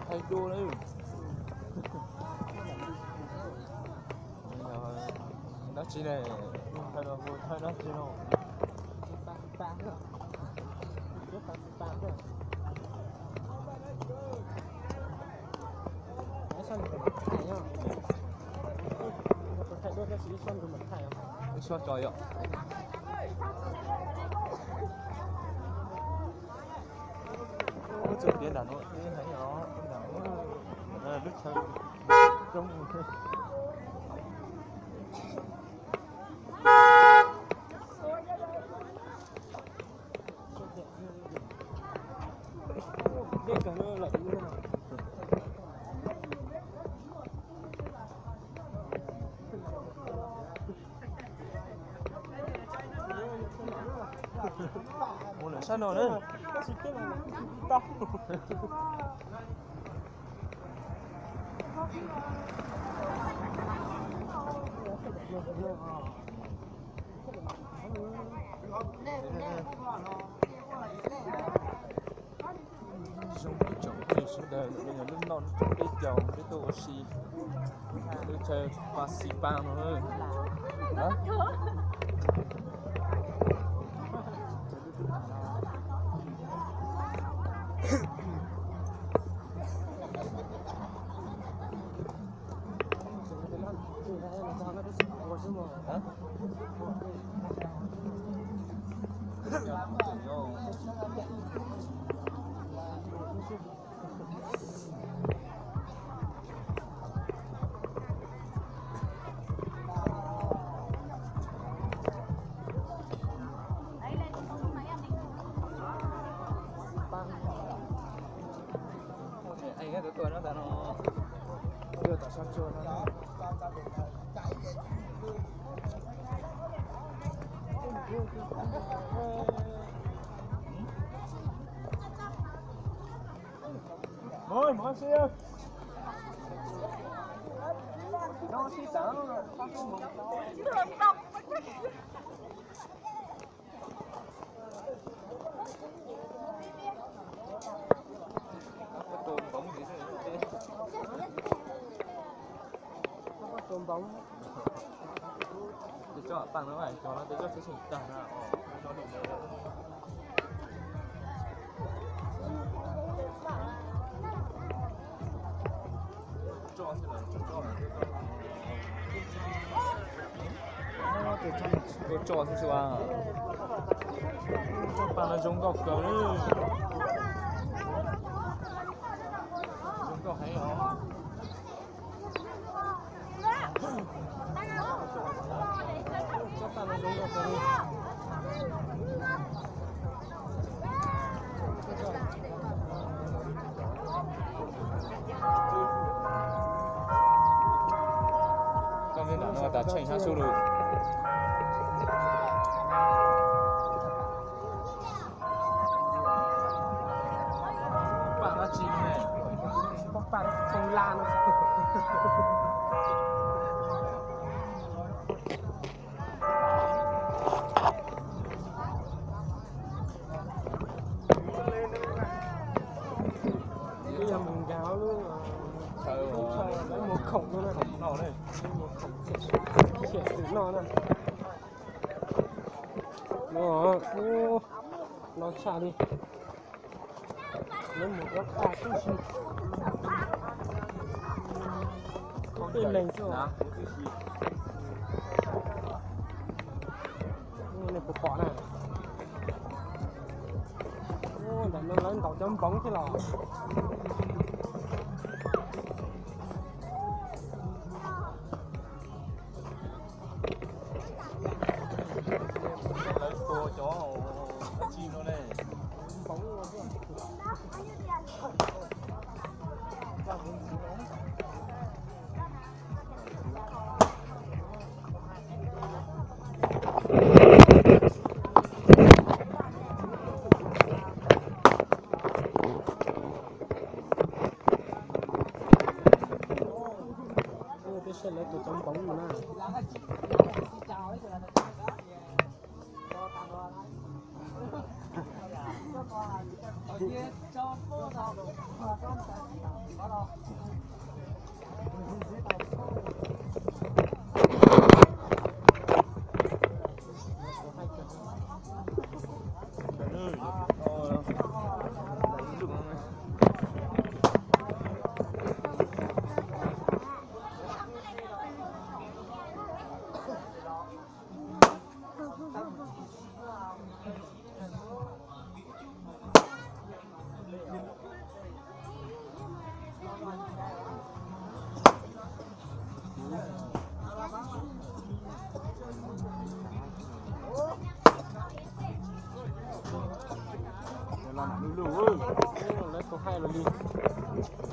Thaij duab na. Dab tsi ne? Thaij dab tsi no? Ib suab tso yom. Ub, txog tiab nram no, lub chaw roob. Mus lawm sab no na. Zoo ib tsoom phooj ywg sawv daws, ntawm no yog lub noj lub tsoo peb caug peb tuaj ua si lub chaw Paj Xis Paj no. Tua tso xwb xwb as. Tsob paj no zoo nkauj kawg li. Zoo nkauj heev os. Tsob paj no zoo nkauj kawg li. Koj mej nram no tas tsheej hab sub lug. Paj dab tsi no ne? Paj paj tau la no. Mus nkaag lub, lub mus khoom no na. Mus khoom thiaj xwm no na. No, no tshaj li. Lawv mus rov qab tib si. Tej neeg xwb. Nej puas pom na? Ntawm no lawv ntaus cov npoov thiab los. Lawv tua cov tsi no ne. Saib lawv tus txoov npoov no na. Lawv tus hais los li.